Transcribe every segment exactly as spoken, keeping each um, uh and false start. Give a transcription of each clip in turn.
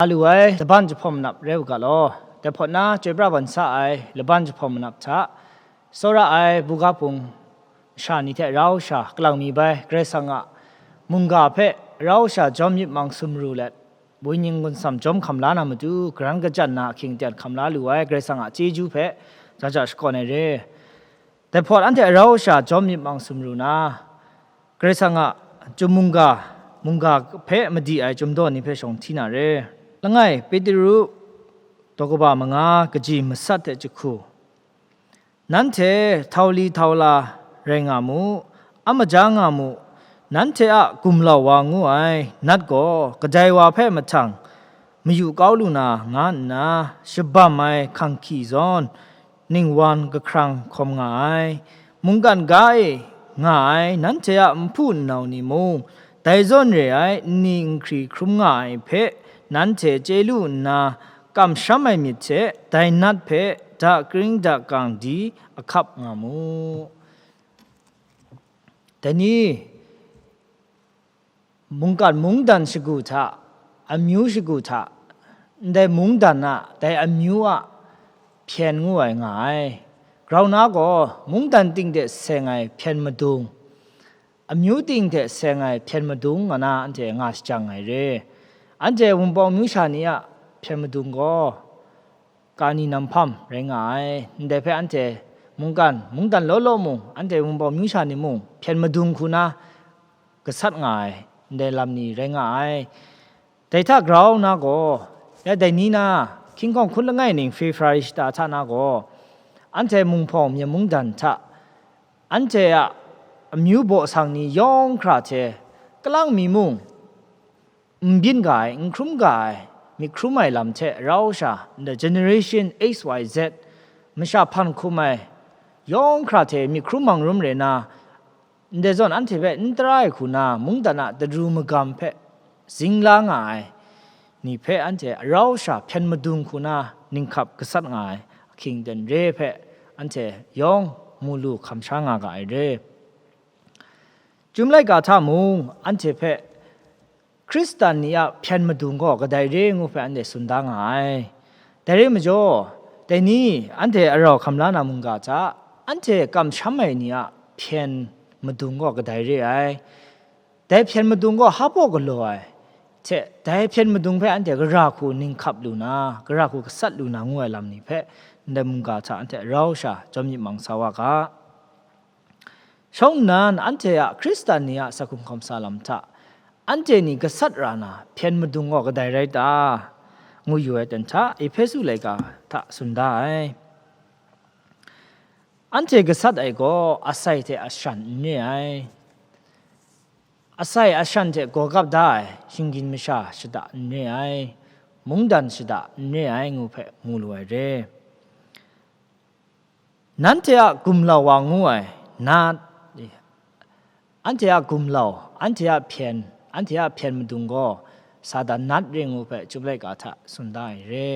Nga lu ai laban jahpawm manap rai u ga law, dai hpawt na chyoi pra ban sa ai laban jahpawm manap hta, tsawra ai buga hpung masha ni hte rau sha kalang mi bai Karai Kasang a mungga hpe rau sha jawm myit mang sumru let, wunning gunsam jawm hkam la na matu, karan kachyan na ahkying aten hkam la lu ai Karai Kasang a chyeju hpe ja ja shakawn ai re. Dai hpawt anhte rau sha jawm myit mang sumru na, Karai Kasang a chyum mungga, mungga hpe madi ai chyum daw ni hpe shawng hti na re. Langai Petru daw kaba manga kaji masat hte jahku. Nanhte htau li htau la rai nga mu, a maja nga mu, nanhte a gumlau wa ngu ai nat gaw kadai wa hpe mahtang mayu kau lu na nga nna, shabam ai hkang hkyi zawn ningwan kahkrang hkawm nga ai, mungkan ga e nga ai nanhte a nhpu nnau ni mung, dai zawn re ai nni nhkri hkrum nga ai hpe nanhte chye lu nna, kamsham ai myit hte dai nat hpe dakring dakang di ahkap nga mu. Dai ni, mungkan mungdan shagu hta, amyu shagu hta, ndai mungdan a, dai amyu a hpyen ngu ai nga ai. Grau na gaw, mungdan ting de seng ai hpyen madung, amyu ting hte seng ai hpyen madung nga na anhte nga shajang ai re. Anhte Wunpawng amyu sha ni a hpyen madung gaw, kani nam hpam rai nga ai. Ndai hpe anhte mungkan, mungdan law law mung, anhte Wunpawng amyu sha ni mung, hpyen madung hku na gasat nga ai, ndai lam ni rai nga ai. Dai hta grau na gaw, ya dai ni na, hkying hkawng hkun langai ning February shata hta na gaw, anhte munghpawng myen mungdan hta, anhte a amyu baw sang ni yawng hkra hte, kalang mi mung, n byin ga ai, n hkrum ga ai, myit hkrum ai lam hte rau sha, ndai generation X Y Z, masha hpan hkum ai, yawng hkra hte myit hkrum mang rum re na, ndai zawn anhte hpe n tara ai hku na, mungdan a daru magam hpe zing la nga ai ni hpe anhte rau sha hpyen madung hku na ninghkap gasat nga ai ahkying aten re hpe anhte yawng mu lu hkam sha nga ga ai re. Chyum laika hta mung anhte hpe Hkristan ni a hpyen madung gaw kadai re ngu hpe anhte tsun da nga ai. Dai re majaw, dai ni anhte arau hkam la na mungga hta, anhte kamsham ai ni a hpyen madung gaw kadai re ai. Dai hpyen madung gaw hpa baw galaw ai hte, dai hpyen madung hpe anhte gara hku ninghkap lu na, gara hku gasat lu na ngu ai lam ni hpe, ndai mungga hta anhte rau sha jawm myit mang sa wa ga. Shawng nnan anhte a Hkristan ni a sa hkum hkawm sa lam hta, anhte ni gasat ra na hpyen madung gaw kadai rai ta? Ngu yu ai ten hta, Ehpesu laika hta tsun da ai. Anhte gasat ai gaw asai hte ashan n re ai. Asai ashan hte gaw gap da ai shinggyim masha shada n re ai, mungdan shada n re ai ngu hpe mu lu ai re. Nanhte a gumlau wa ngu ai nat, anhte a gumlau, anhte a hpyen, anhte a hpyen madung gaw Satan nat re ngu hpe Chyum laika hta tsun da ai re.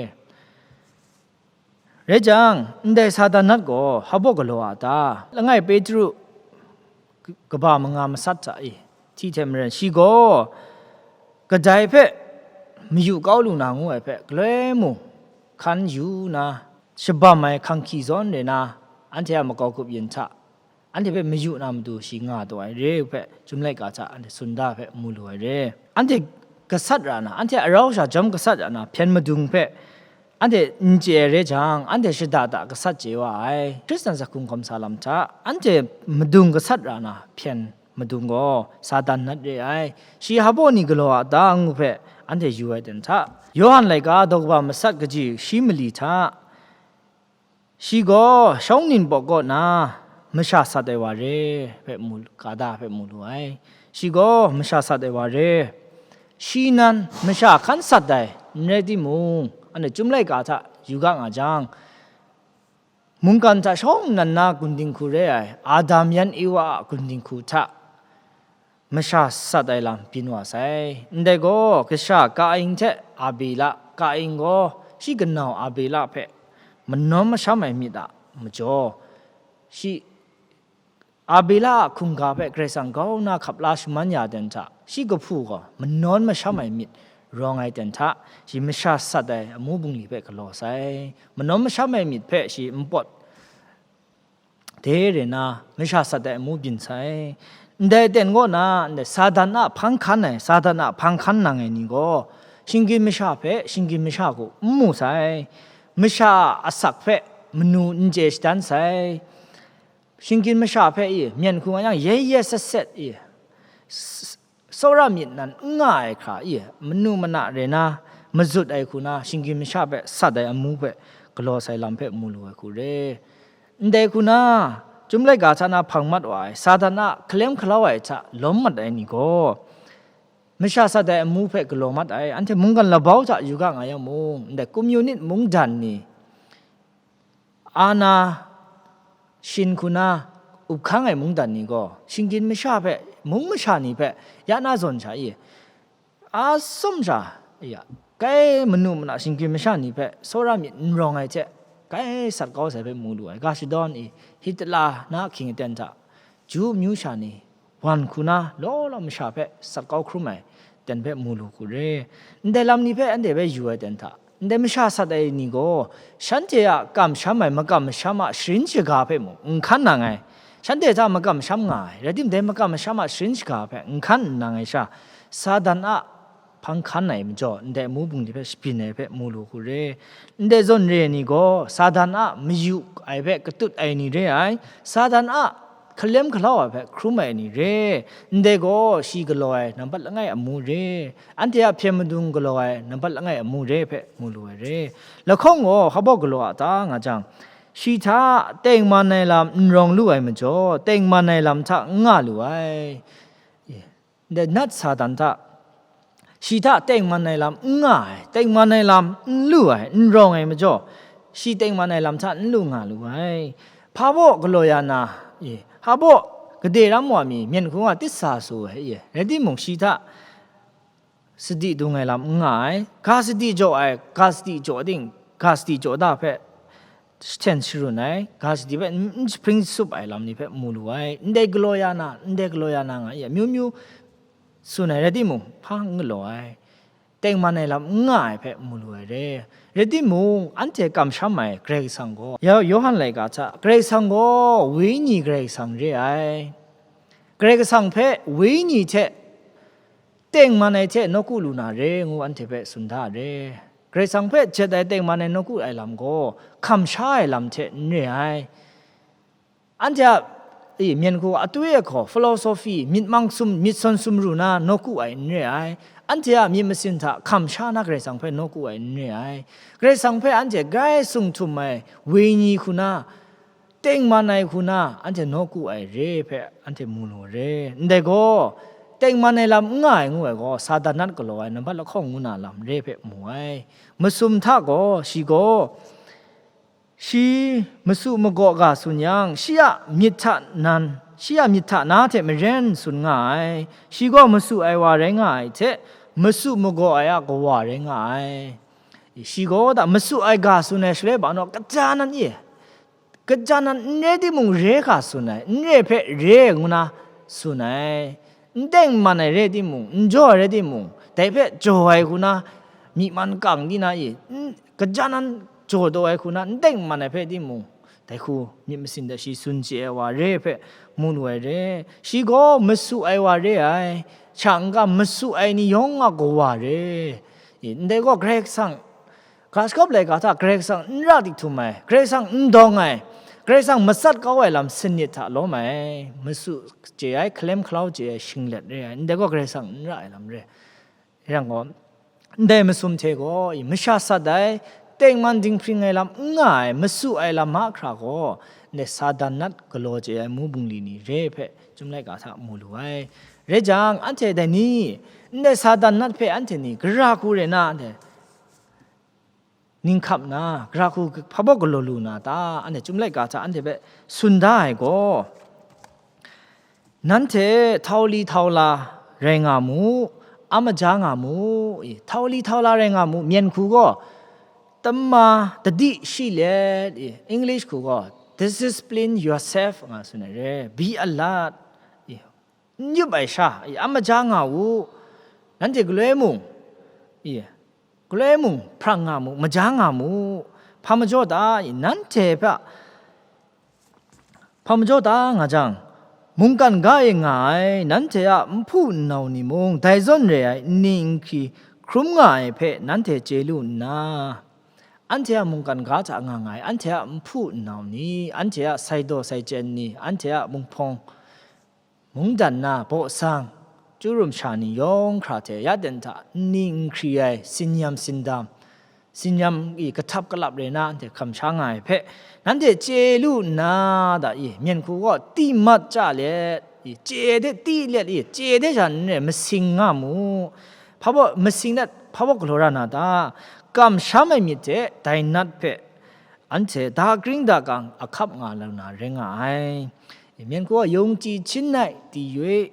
Rai jang, ndai Satan nat gaw hpa baw galaw a ta? Langai Petru kaba manga masat hta e, hti hte maren, shi gaw kadai hpe mayu kau lu na ngu ai hpe galoi mung hkan yu na, shabam ai hkang hkyi zawn re na, anhte a makau grup yin hta, anhte hpe mayu na matu shi nga taw ai re hpe, Chyum laika hta anhte tsun da hpe mu lu ai re. Anhte gasat ra na, anhte arau sha jawm gasat ra na, hpyen madung hpe anhte n chye ai re jang, anhte shada da gasat chye wa ai. Hkristan sa hkum hkawm sa lam hta, anhte madung gasat ra na hpyen madung gaw Satan nat re ai. Shi hpa baw ni galaw a ta ngu hpe anhte yu ai ten hta, Yawhan laika daw kaba masat kaji shi mali hta, shi gaw shawng nin pawk kaw na masha sat ai wa re hpe mu, ga da hpe mu lu ai. Shi gaw masha sat ai wa re. Shi nan masha hkan sat ai, n rai timung, anhte Chyum laika hta yu ga nga jang, mungkan hta shawng nnan na gun dinghku re ai Adam yan Ewa a gun dinghku hta masha sat ai lam byin wa sai. Ndai gaw, kasha Kain hte Abela, Kain gaw shi kanau Abela hpe manawn masham ai myit a majaw, shi Abela a hkungga hpe Karai Kasang grau na hkap la shaman ya dan hta, shi kahpu gaw manawn masham ai myit rawng ai ten hta, shi masha sat ai amu bungli hpe galaw sai, manan masham ai myit hpe shi npawt de re na, masha sat ai amu byin sai. Ndai ten kaw na, ndai Satan a hpang hkan ai, Satan a hpang hkan nang ai ni gaw, shinggyim masha hpe shinggyim masha hku n mu sai, masha a asak hpe manu n chye shadan sai, shinggyim masha hpe i, myen hku nga yang, ye ye set set i, s- tsawra myit nan n nga ai hkra i, manu mana re na, mazut ai hku na, shinggyim masha hpe sat ai amu hpe galaw sai lam hpe mu lu ai hku re. Ndai hku na, Chyum laika hta na hpang mat wa ai, Satan a hkalem hkalau ai hta lawm mat ai ni gaw, masha sat ai amu hpe galaw mat ai, anhte mungkan labau hta yu ga nga yang mung, ndai communist mungdan ni, ana shin hku na up hkang ai mungdan ni gaw, shinggyim masha hpe, mung masha ni hpe ya na zawn sha i, a sum sha, ya, kai manu mana shinggyim masha ni hpe tsawra myit n rawng ai hte, kai sat kau sai hpe mu lu ai, ga shadawn i, Hitler na ahkying aten hta, Ju amyu sha ni, wan hku na law law masha hpe sat kau hkrum ai ten hpe mu lu hku re. Ndai lam ni hpe anhte hpe yu ai ten hta, ndai masha sat ai ni gaw, shanhte a kamsham ai makam masham a sharin shaga hpe mung n hkan nang ai, shanhte hta makam masham nga ai, rai timung, dai makam masham a sharin shaga hpe n hkan n nang ai sha, Satan a hpang hkan ai majaw, ndai amu bungli hpe shabyin ai hpe mu lu hku re. Ndai zawn re ai ni gaw, Satan a mayu ai hpe katut ai ni re ai, Satan a hkalem hkalau ai hpe hkrum ai ni re. Ndai gaw, shi galaw ai nampat langai amu re, anhte a hpyen madung galaw ai nampat langai amu re hpe mu lu ai re. Lahkawng gaw hpa baw galaw a ta nga jang, shi hta tengman ai lam n rawng lu ai majaw, tengman ai lam hta n nga lu ai. Ndai nat Satan hta, shi hta tengman ai lam n nga ai, tengman ai lam n lu ai, n rawng ai majaw, shi tengman ai lam hta n lu nga lu ai. Hpa baw galaw ya na, e, hpa baw gade ram wa mi myen hku nga titsa su ai, e, rai timung, shi hta sadi dung ai lam n nga ai, ga sadi jaw ai, ga sadi jaw ting, ga sadi jaw da hpe shahten sharun ai, ga sadi hpe n, n jahpring jasup ai lam ni hpe mu lu ai, ndai galaw ya na, ndai galaw ya na nga i, amyu myu tsun ai rai timung, hpa n galaw ai, tengman ai lam n nga ai hpe mu lu ai re. Rai timung, anhte kamsham ai Karai Kasang gaw, Ya-, Yawhan laika hta, Karai Kasang gaw Wenyi Karai Kasang re ai. Karai Kasang hpe Wenyi hte tengman ai hte nawku lu na re ngu anhte hpe tsun da re. Karai Kasang hpe jet ai tengman ai nawku ai lam gaw, hkamsha ai lam hte n re ai. Anhte a, e, myen hku, atoi ahkaw, philosophy, myit mang sum, myit sawn sumru na nawku ai n re ai. Anhte a myit masin hta hkamsha na Karai Kasang hpe nawku ai n re ai. Karai Kasang hpe anhte grai sung htum ai Wenyi hku na, tengman ai hku na anhte nawku ai re hpe anhte mu lu re. Ndai gaw, tengman ai lam n nga ai ngu ai gaw, Satan nat galaw ai nambat lahkawng ngu na lam re hpe mu ai. Masum hta gaw, shi gaw, shi masu magaw ga tsun yang, shi a myit hta nan, shi a myit hta na hte maren tsun nga ai. Shi gaw masu ai wa rai nga ai hte, masu magaw ai a kawa rai nga ai. Shi gaw da masu ai ga tsun ai shaloi ba naw, kaja nan e, kaja nan n re timung, re ga tsun ai, n re hpe re ngu na tsun ai, n tengman ai re timung, n jaw ai re timung, dai hpe jaw ai hku na, myi man kang di na i, n, kaja nan jaw taw ai hku na, n tengman ai hpe timung, dai hku myit masin de shi tsun chye ai wa re hpe mu lu ai re. Shi gaw masu ai wa re ai, sha n-ga masu ai ni yawng a kawa re. I, ndai gaw Karai Kasang, ga shagawp laika hta Karai Kasang n ra dik htum ai, Karai Kasang n dawng ai, Karai Kasang matsat kau ai lam sanit hta lawm ai, masu chye ai, hkalem hkalau chye ai shinglet re ai, ndai gaw Karai Kasang n ra ai lam re. Yang gaw, ndai masum hte gaw, i, masha sat ai, tengman dinghpring ai lam n nga ai, masu ai lam mahkra gaw, ndai Satan nat galaw chye ai amu bungli ni re hpe, Chyum laika hta mu lu ai. Rai jang, anhte dai ni, ndai Satan nat hpe anhte ni gara hku re na, anhte ninghkap na, gara hku hpa baw galaw lu na ta? Anhte Chyum laika hta anhte hpe tsun da ai gaw, nanhte htau li htau la rai nga mu, a maja nga mu, i, htau li htau la rai nga mu, myen hku gaw, tamma dadi shi let, i, English hku gaw, "Discipline yourself," nga tsun ai re, "Be alert," i, n yup ai sha, i, a maja nga u, nanhte galoi mung, I, galoi mung hprang nga mu, maja nga mu, hpa majaw ta i, nanhte hpe hpa majaw ta nga jang, mungkan ga e nga ai nanhte a nhpu nnau ni mung, dai zawn re ai nni nhkri hkrum nga ai hpe nanhte chye lu nna, anhte a mungkan ga hta nga nga ai, anhte a nhpu nnau ni, anhte a saidaw saichyen ni, anhte a munghpawng, mungdan na, baw sang, chyu rum sha ni yawng hkra hte ya ten hta nni nhkri ai, sinyam sindam, sinyam i kahtap kalap re na, anhte hkam sha nga ai hpe, nanhte chye lu nna, da i, myen hku gaw ti mat chya let, i, chye de ti let, i, chye de sha n re, masing nga mu, hpa baw, masing let, hpa baw galaw ra na ta? Kamsham ai myit hte dai nat hpe anhte da gring da gang ahkap nga lu na rai nga ai. Myen hku a yung chyi hpyin nai, di yoi,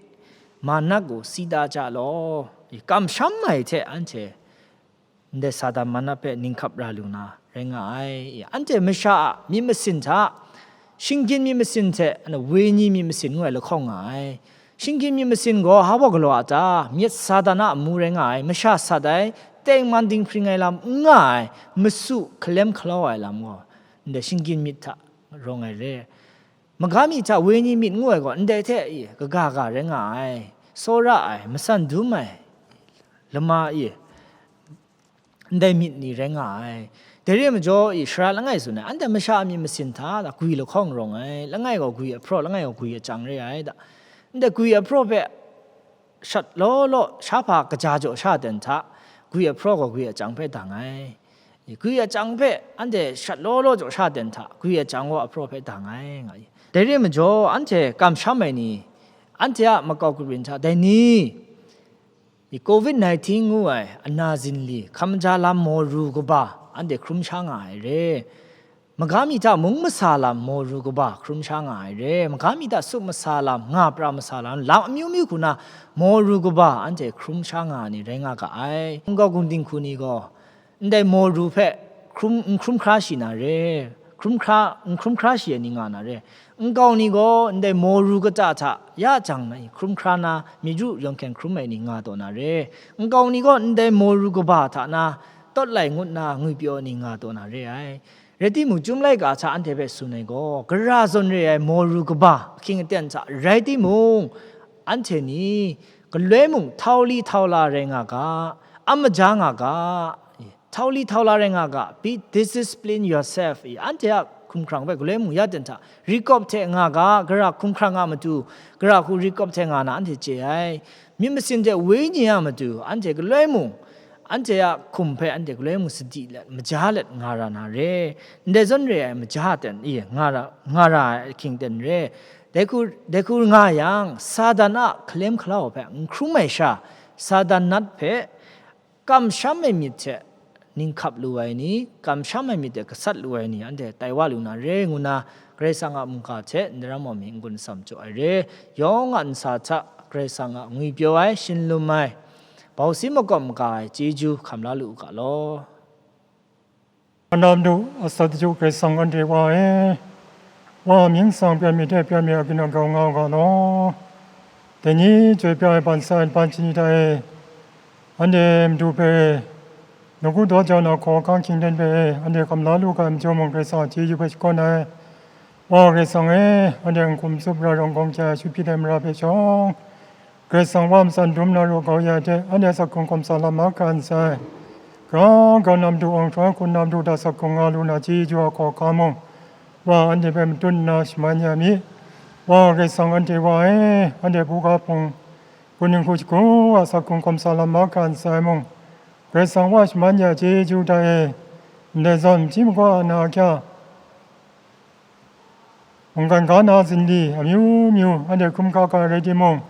ma nat gaw si da ja law. Kamsham ai hte anhte ndai Satan ma nat hpe ninghkap ra lu na rai nga ai. Anhte masha a myit masin hta, shinggyim myit masin hte, wenyi myit masin ngu ai lahkawng nga ai. Shinggyim myit masin gaw hpa baw galaw a ta? Myit Satan a amu rai nga ai, masha sat ai, tengman dinghpring ai lam n nga ai, masu hkalem hkalau ai lam gaw, ndai shinggyim myit hta rawng ai re. Maga myit hta wenyi myit ngu ai gaw, ndai hte i kaga ga rai nga ai, tsawra ai, matsan dum ai, lama i, ndai myit ni rai nga ai. Dai re ai majaw i, sara langai tsun ai, anhte masha a myit masin hta, da, gwi lahkawng rawng ai, langai gaw gwi ahpraw, langai gaw gwi achyang re ai, da, ndai gwi ahpraw hpe shat law law, sha hpa kaja jaw sha ten hta, gwi ahpraw gaw gwi achyang hpe dang ai. Gwi achyang hpe anhte shat law law jaw sha ten hta, gwi achyang gaw ahpraw hpe dang ai, nga i. Dai re ai majaw, anhte kamsham ai ni, anhte a makau kabyin hta dai ni, i, covid nineteen ngu ai ana zinli hkam ja lam maw ru kaba anhte hkrum sha nga ai re. Maga myit hta mung masa lam maw ru kaba hkrum sha nga ai re. Maga myit hta sup masa lam, nga pra masa lam, lam amyu myu hku na maw ru kaba anhte hkrum sha nga ai ni rai nga ga ai. Nkau gun dinghku ni gaw ndai maw ru hpe hkrum, n hkrum hkra shi na re, hkrum hkra, n hkrum hkra shi ai ni nga na re. Nkau ni gaw ndai maw ru kata hta ya jang na hkrum hkra na, myit ru yawng hkyen hkrum ai ni nga taw na re. Nkau ni gaw ndai maw ru kaba hta na tawt lai ngut na ngwipyaw ai ni nga taw na re ai. Rai timung, Chyum laika hta anhte hpe tsun ai gaw, gara zawn re ai maw ru kaba ahkying aten hta rai timung, anhte ni galoi mung htau li htau la rai nga ga, a maja nga ga, htau li htau la rai nga ga, be discipline yourself, i, anhte a hkumhkrang hpe galoi mung ya ten hta, rikawp hte nga ga, gara hkumhkrang a matu, gara hku rikawp hte nga na anhte chye ai. Myit masin hte wenyi a matu, anhte galoi mung, anhte a hkum hpe anhte galoi mung sadi let, maja let nga ra na re. Ndai zawn re ai maja ten, i, nga ra, nga ra ai ahkying ten re. Dai hku, dai hku nga yang, Satan a hkalem hkalau hpe n hkrum ai sha, Satan nat hpe kamsham ai myit hte ninghkap lu ai ni, kamsham ai myit hte gasat lu ai ni, anhte tai wa lu na re, ngu na, Karai Kasang a mungga hte ndaram wa mi n-gun atsam jaw ai re. Yawng a ntsa hta Karai Kasang a ngwipyaw ai, shinlum ai, bausi makawp maga ai chyeju hkam la lu u ga law. Anam du, atsat ju Karai Kasang anhte Wa e, Wa a mying tsang pyan myit hte pyan myit a ginam grau nga u ga law. Dai ni chyoi pra ai ban sa ai ban shani hta e, anhte Madu hpe nawku daw jau na hkaw ahkang hkying ten hpe anhte kam la lu ga ai majaw mung, Karai Kasang a chyeju hpe shakawn ai. Wa Karai Kasang e, anhte n-gun tsup ra rawng gawng hkya ai shut hpyi ai mara hpe shawng, Karai Kasang Wa matsan dum na ru kau ya ai hte, anhte a asak hkrung hkawm sa lam mahkra nsai. Grau grau na Madu awng hkrai hkun na Madu hta asak hkrung nga lu na chyeju a hkaw ahkang mung, Wa anhte hpe matut nna shaman ya mi. Wa Karai Kasang anhte Wa e, anhte hpung hka hpung, hku ning hku shagu a asak hkrung hkawm sa lam mahkra nsai mung, Karai Kasang Wa shaman ya chyeju hta e, ndai zawn, hpyi magawt a na ahkya, mungkan ga na zinli amyu myu anhte hkrum hkra ga rai timung,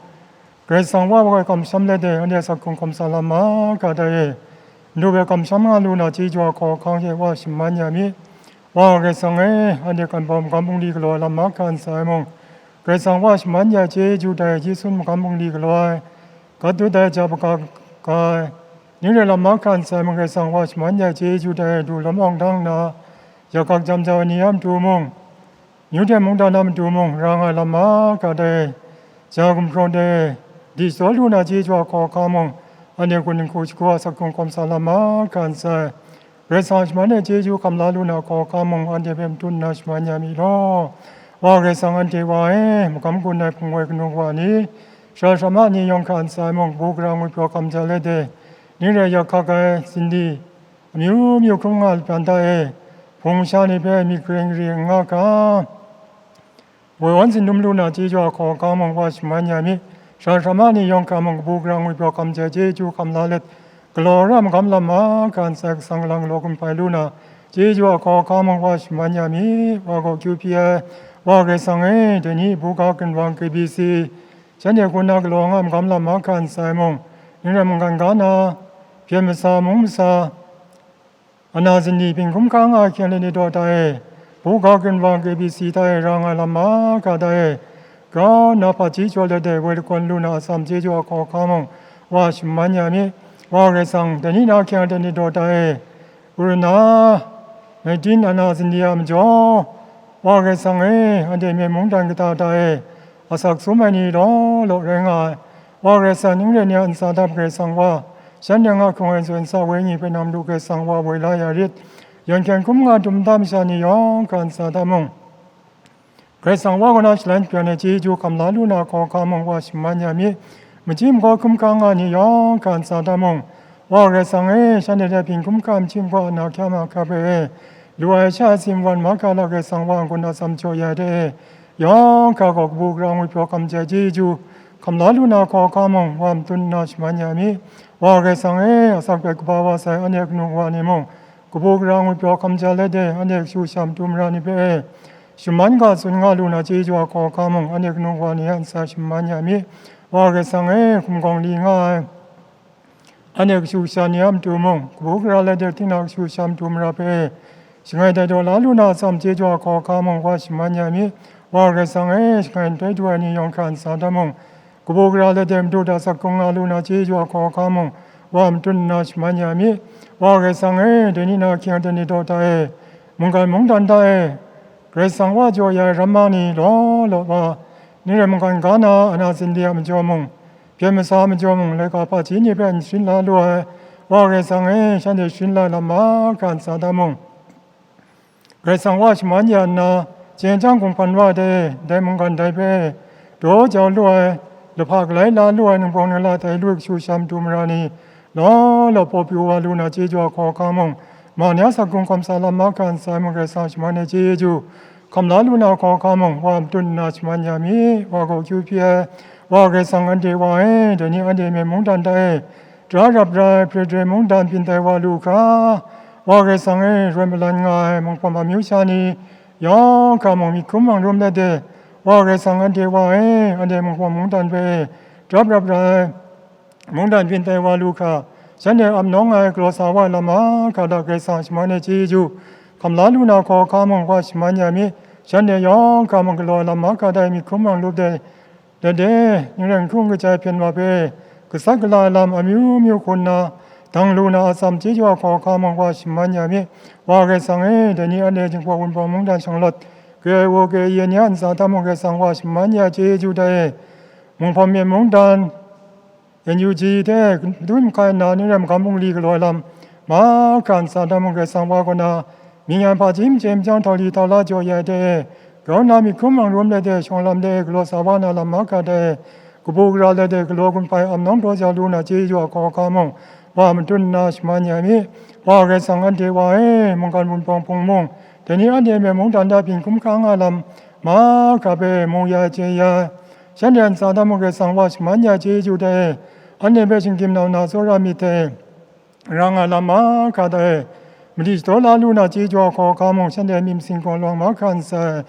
Karai Kasang Wa hpe kamsham let e, anhte asak hkrung hkawm sa lam mahkra hta e, Madu hpe kamsham nga lu na chyeju a hkaw ahkang hte Wa shaman ya mi. Wa Karai Kasang e, anhte kan bau magam bungli galaw ai lam mahkra nsai mung, Karai Kasang Wa shaman ya chyeju hta e, hti sun magam bungli galaw ai, gat dut ai ja hpaga ga ai, ning rai lam mahkra nsai mung, Karai Kasang Wa shaman ya chyeju hta e, du lawm awng dang nna, yak gak jam jau ai ni a matu mung, Myu hte mungdan a matu mung, ra nga ai lam mahkra hta e, ja gumhpraw hta e, di shaw lu na chyeju a hkaw ahkang mung, Anhte kun dinghku shagu a sakung hkawm sa lam mahkra nsai. Karai Kasang shaman ai chyeju hkam la lu na hkawhkam mung anhte hpe matut nna shaman ya mi law. Wa Karai Kasang anhte wa e, magam gun ai hpung woi kanu wa ni, sara sara ma ni yawng hkra nsai mung, kabu gara ngwi pyaw hkam ja let e, ning rai yak hkak ai sindi, amyu myu hkrum nga ai lapran hta e, hpung masha ni hpe myit gareng gari n nga hkra, woi wan zindum lu na chyeju a hkawhkam mung wa shaman ya mi, sara sara ma ni yawng hkra mung kabu gara ngwi pyaw hkam ja ai chyeju hkam la let, galaw ra magam lam mahkra nsai, kasang kalang galaw gun hpai lu na chyeju a hkawhkam mung wa shaman ya mi, wa gaw kyu hpyi ai, wa Karai Kasang e, dai ni buga ginwang K B C, shanhte hku na galaw nga ai magam lam mahkra nsai mung, ning rai mungkan ga na, hpyen masa, mung masa, ana zindi, byin hkum hkra nga ai hkying let ni daw hta e, buga ginwang K B C hta e ra nga ai lam mahkra hta e, grau nna hpaji jaw let e woi lakawn lu na atsam chyeju a hkawhkam mung wa shaman ya mi, wa Karai Kasang, dai ni na hkying let ni daw hta e, Corona nineteen ana zindi a majaw, wa Karai Kasang e, anhte myen mungdan kata hta e asak sum ai ni law law rai nga ai, wa Karai Kasang, ning rai ni a ntsa dap Karai Kasang wa, shanhte nga hkrung ai zawn sa wenyi hpe nang madu Karai Kasang wa woi la ya rit, yan hkyen hkum nga dum da masha ni yawng hkra ntsa hta mung, Karai Kasang wa kaw na shalan shapraw ai chyeju hkam la lu na hkawhkam mung wa shaman ya mi, machyi makaw hkum hkra nga ni yawng hkra ntsa hta mung, wa Karai Kasang e, shanhte hte byin hkum hkra, machyi makaw ana hkya mahkra hpe e, lu ai sha ai si mawan mahkra la Karai Kasang wa n-gun atsam jaw ya ai hte e, yawng hkra gaw kabu gara ngwi pyaw hkam ja ai chyeju hkam la lu na hkawhkam mung wa matut nna shaman ya mi, wa Karai Kasang e, asak hpe kaba wa sai anhte kanu wa ni mung, kabu gara ngwi pyaw hkam ja let e, anhte kashu kasha matu mara ni hpe e, shaman ga tsun nga lu na chyeju a hkawhkam mung, anhte kanu wa ni a ntsa shaman ya mi, wa Karai Kasang e, hkum gawng li nga ai anhte kashu kasha ni a matu mung, kabu gara let e, tinang kashu kasha matu mara hpe e, shangai dai daw la lu na atsam chyeju a hkawhkam mung wa shaman ya mi, wa Karai Kasang e, shangai n tai du ai ni yawng hkra ntsa hta mung, kabu gara let e, madu hta asak hkung nga lu na chyeju a hkawhkam mung wa matut nna shaman ya mi, wa Karai Kasang e, dai ni na hkying let ni daw hta e, mungkan mungdan hta e, Karai Kasang wa jaw ya ai ramma ni law law wa, ning rai mungkan ga na ana zindi a majaw mung, hpyen masa a majaw mung, laika hpaji ni hpe n sharin la lu ai, wa Karai Kasang e, shanhte sharin la ai lam mahkra ntsa hta mung, Karai Kasang wa shaman ya nna, chyen chyang hkum hpan wa ai hte, dai mungkan dai hpe daw jau lu ai, lahpa galai la lu ai, ningpawng ningla tai lu ai kashu kasha matu mara ni, law law paw pru wa lu na chyeju a hkawhkam mung, ma ni a asak hkung hkawm sa lam mahkra ntsa ai mung, Karai Kasang shaman ai chyeju hkam la lu na hkawhkam mung, wa matut nna shaman ya mi, wa gaw kyu hpyi ai, wa Karai Kasang anhte wa e, dai ni anhte myen mungdan hta e, Tara rap rai, hpre hpre mungdan byin tai wa lu hkra, wa Karai Kasang e, roi malan nga ai munghpawm amyu sha ni yawng hkra mung myit hkrum mang rum let e, wa Karai Kasang anhte wa e, anhte munghpawm mungdan hpe e, tara rap rai, mungdan byin tai wa lu hkra, shanhte ap nawng ai galaw sa wa ai lam mahkra hta Karai Kasang shaman ai chyeju hkam la lu na hkawhkam mung wa shaman ya mi, shanhte yawng hkra mung galaw ai lam mahkra hta e myit hkrum mang rum let e, Dai de, ning rai n hkrung kajai hpyen wa hpe, gasat gala ai lam amyu myu hku nna, dang lu na atsam chyeju a hkawhkam mung wa shaman ya mi, wa Karai Kasang e, dai ni anhte Jinghpaw Wunpawng mungdan shanglawt, K I O, K I A ni a ntsa hta mung Karai Kasang wa shaman ya chyeju dai e, munghpawm myen mungdan, N U G hte madun mahkai nna, ning rai magam bungli galaw ai lam, mahkra ntsa hta mung Karai Kasang wa kaw na, myi nyan hpaji machye machyang htau li htau la jaw ya ai hte e, grau nna myit hkrum mang rum let e, shawng lam de galaw sa wa na lam mahkra hta e, kabu gara let e, galaw gun hpai ap nawng daw jau lu na chyeju a hkawhkam mung, wa matut nna shaman ya mi, wa Karai Kasang anhte wa e, mungkan wunpawng hpung mung, dai ni anhte myen mungdan hta byin hkum hkra nga lam, mahkra hpe mu ya ai, chye ya ai, shanhte a ntsa hta mung Karai Kasang wa shaman ya ai chyeju hta e, anhte hpe shinggyim nau na tsawra myit hte, ra nga lam mahkra hta e, mali shadaw la lu na chyeju a hkawhkam mung, shanhte myit masin gaw lawng mahkra nsai,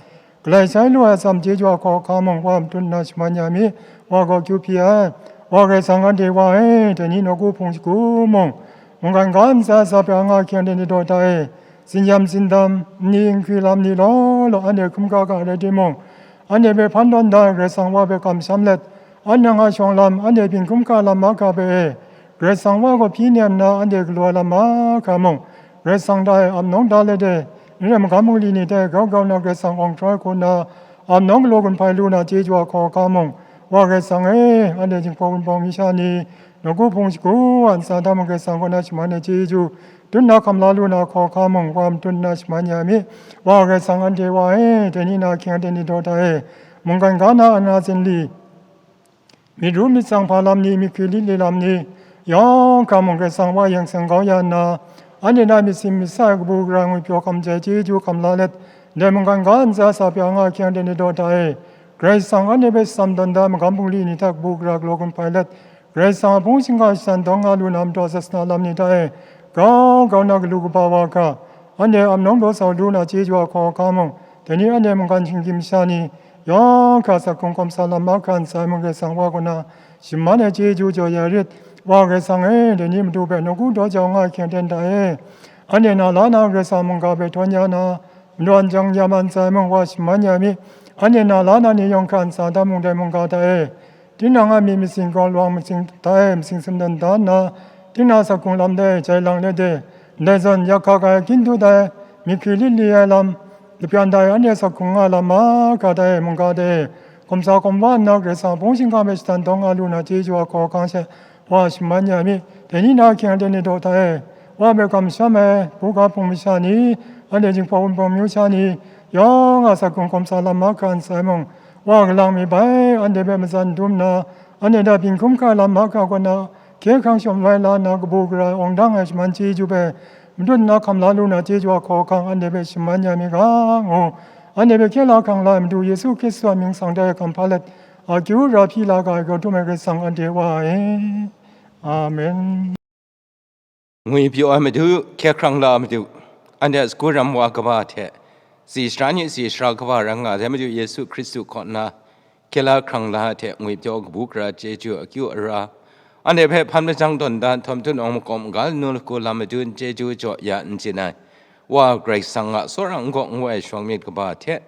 galai sai lu ai atsam chyeju a hkawhkam mung, wa matut nna shaman ya mi, wa gaw kyu hpyi ai, wa Karai Kasang anhte wa e, dai ni nawku hpung shagu mung, mungkan ga ntsa sa pra nga hkying let ni daw hta e, tsinyam tsindam, nni nhtoi lam ni law law, anhte hkrum hkra ga rai timung, anhte hpe hpan tawn da ai Karai Kasang wa hpe kamsham let, anhte a shawng lam, anhte byin hkum hkra lam mahkra hpe e, Karai Kasang wa gaw hpyi nem nna anhte galaw ai lam mahkra mung, Karai Kasang hta e ap nawng da let e, ning rai magam bungli ni hte grau grau nna Karai Kasang awng hkrai hku nna, ap nawng galaw gun hpai lu na chyeju a hkawhkam mung, Wa Karai Kasang e, anhte Jinghpaw Wunpawng myu sha ni, nawku hpung shagu a ntsa hta mung Karai Kasang kaw na shaman ai chyeju, tut na hkam la lu na hkawhkam mung wa matut na shaman ya mi. Wa Karai Kasang anhte wa e, dai ni na ahkying aten ni daw hta e, mungkan ga na ana zinli, myit ru myit tsang hpa lam ni, myit hkri lit li lam ni, yawng hkra mung Karai Kasang wa yang seng kau ya nna, anhte na myit sin myit sa ai kabu gara ngwipyaw hkam jai chyeju hkam la let, ndai mungkan ga ntsa sa pya nga ahkying aten ni daw hta e, Karai Kasang anhte hpe shatsam tawn da magam bungli ni hta kabu gara galaw gun hpai let, Karai Kasang a hpung shingkang shatan dawng nga lu na madaw sasana lam ni hta e, grau grau na galu kaba wa hkra, anhte amnawng daw sau lu na chyeju a hkawhkam mung, dai ni anhte mungkan shinggyim masha ni, yawng hkra sak hkrung hkawm sa lam mahkra ntsa ai mung Karai Kasang wa kaw na shaman ai chyeju jaw ya rit. Wa Karai Kasang e, dai ni matu hpe nawku daw jau nga ai hkying aten hta e, anhte na la na Karai Kasang mungga hpe htawn ya na, madaw n jang ya man ntsa ai mung wa shaman ya mi. Anhte na la na ni yawng hkra ntsa da mung dai mungga hta e, tinang a myit masin grau lawang masin hta e masing sumdan da nna, tinang a sak hkrung lam dai jai lang let e, ndai zawn yak hka ga ai kintu dai, myit hkri lit li ai lam, lapyan dai anhte sak hkrung nga lam mahkra dai mungga dai, hkawm sa hkawm wa nna Karai Kasang a hpung shingkang hpe shatan dawng nga lu na chyeju a hkawhkam she wa shaman ya mi. Dai ni na ahkying aten ni daw hta e, wa hpe kamsham ai buga hpung masha ni, anhte Jinghpaw Wunpawng myu sha ni, yawng a sak hkrung hkawm sa lam mahkra ntsa ai mung, wa galang mi bai, anhte hpe matsan dum nna, anhte hta byin hkrum hkra lam mahkra kaw na, hkye hkrang shawm wai la nna, kabu gara awng dang ai shaman chyeju hpe, matut nna hkam la lu na chyeju a hkawhkam anhte hpe shaman ya mi ga, ngu anhte hpe hkye la hkrang la ai Madu Yesu Hkristu a mying sang dai hkam hpa let, akyu ra hpyi la ga ai grau dum ai Karai Kasang anhte Wa e. Amen. Ngwipyaw ai Madu, hkye hkrang la ai Madu, anhte a sagu ram wa kaba hte, tsi sara ni tsi sara kaba rai nga ai Madu Yesu Hkristu kaw na, hkye la hkrang la ai hte ngwipyaw kabu gara chyeju akyu ara, anhte hpe hpan majang dawn da nhtawm, htunawng makawp maga lanu lagu lam madun chyeju jaw ya n chyen ai, Wa Karai Kasang a tsawra n gaw n wu ai shawng myit kaba hte,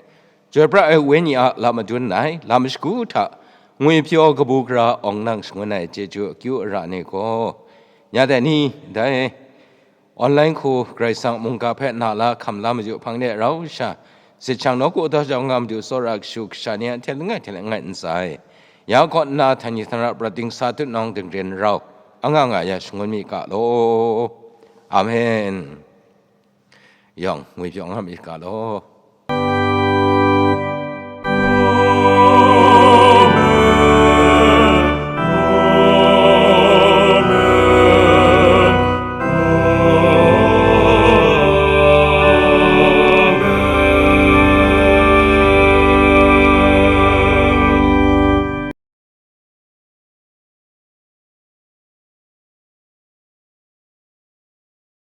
Chyoi pra ai Wenyi a lam madun ai lam shagu hta ngwipyaw kabu gara awng nang shangun ai chyeju akyu ara ni gaw, ya dai ni, dai online hku Karai Kasang mungga hpe na la hkam la maju hpang de rau sha, sit shang nawku daw jau nga maju tsawra kashu kasha ni a hte langai hte langai n sai. Ya kaw nna htan ni htan ra prat dingsa tutnawng dingren rau, anga nga ya shangun mi ga law. Amen. Yawng ngwipyaw nga mi ga law.